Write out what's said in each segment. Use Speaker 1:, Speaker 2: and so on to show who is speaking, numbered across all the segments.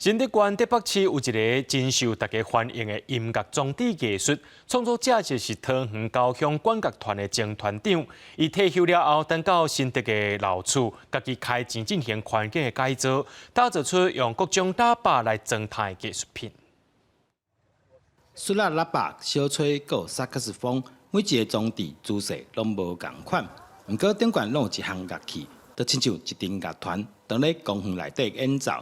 Speaker 1: 新竹縣竹北市有一个真受大家歡迎的音樂裝置藝術創作者，就是桃園交響管樂團的前團長。伊退休了後，轉到新竹的老厝，家己開錢進行環境的改造，打造出用各種喇叭來裝彈的藝術品。
Speaker 2: 唢呐、喇叭、小吹，閣有薩克斯風，每一个裝置姿勢攏無仝款。毋過頂懸攏有一項樂器，就親像一陣樂團，當咧公園內底演奏。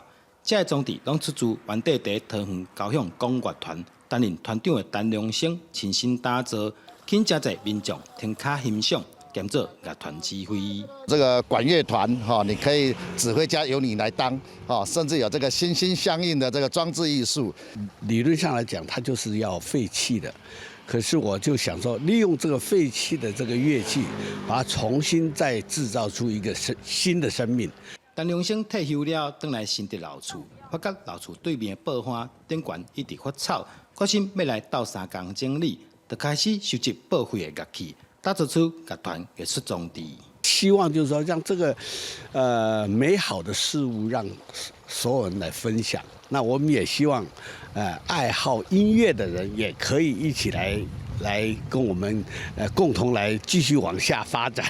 Speaker 2: 這个裝置攏出自原底佇桃園交響管樂團擔任團長的陳良生親身打造，吸引誠濟民眾停跤欣賞，兼做樂團指揮。
Speaker 3: 這個管樂團，哈，你可以指揮家由你來當，甚至有這個心心相印的這個裝置藝術。
Speaker 4: 理論上來講，它就是要廢棄的。可是我就想說，利用這個廢棄的這個樂器，把它重新再製造出一個新新的生命。
Speaker 2: 陳良生退休了，轉來新竹老厝，發覺老厝對面的報花頂懸一直發臭，決心欲來鬥相共整理，就開始收集報廢的樂器，打造出樂團藝術裝置。
Speaker 4: 希望就是說，讓這個美好的事物讓所有人來分享。那我們也希望，愛好音樂的人也可以一起來跟我們共同來繼續往下發展。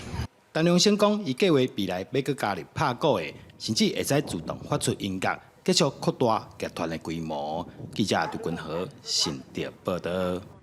Speaker 2: 陳良生講，伊計劃未來欲閣加入拍鼓的，甚至會使自動發出音樂，繼續擴大樂團的規模。記者杜君和新竹報導。